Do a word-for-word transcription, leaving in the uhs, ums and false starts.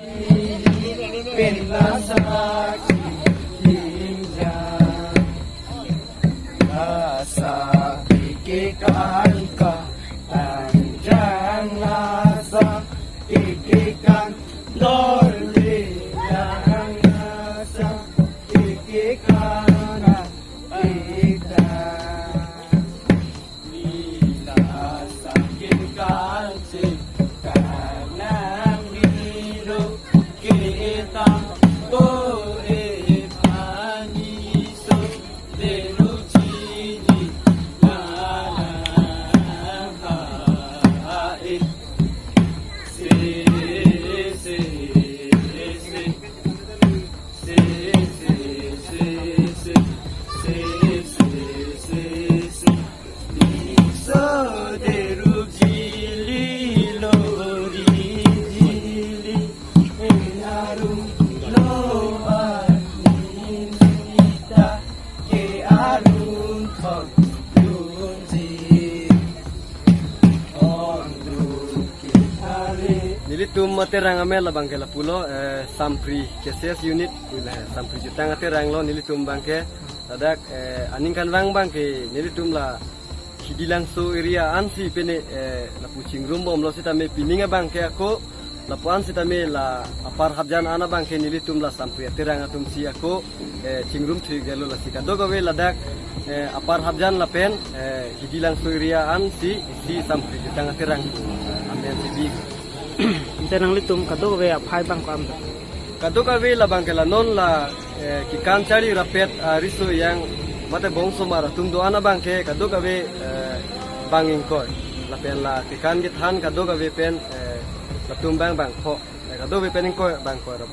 Pen lasa kikinja, lasa kikikanka, tanjang lasa kikikan, dole jang lasa kikikanka, kita. Nila sakit kalsik kanang biru kita ko e pani so delu chini nala ha e se se se. Nelitum aterang amen labang ke lapulo, eh, Sampri K C S unit, pu la Sampri Jutang aterang lo nelitum abang ke. Ladak, eh, aningkanvang abang ke nelitum la Khidi Langso area ansi pene, eh, lapu chingrum bomlo sitame pining abang ke ako lapu-an sitame la apar hapjan an abang ke nelitum la Sampri aterang atumsi ako, eh, chingrum thuigelo lasi kadokave ladak, eh, apar hapjan lapen, eh, Khidi Langso area ansi isi Sampri Jutang aterang pu, eh, amen si bi. Ante nanglitum kadokave aphai abang ko-an do? Kadokave labang ke la non la, eh, kekan charli rapet, ah, riso yang mate bongsomar atum do-an abang ke kadokave, eh, bang ingkoi. Lapen la kekan kethan kadokave pen, eh, latum abang bangpho. Eh, kadokave pen ingkoi bangkoi rap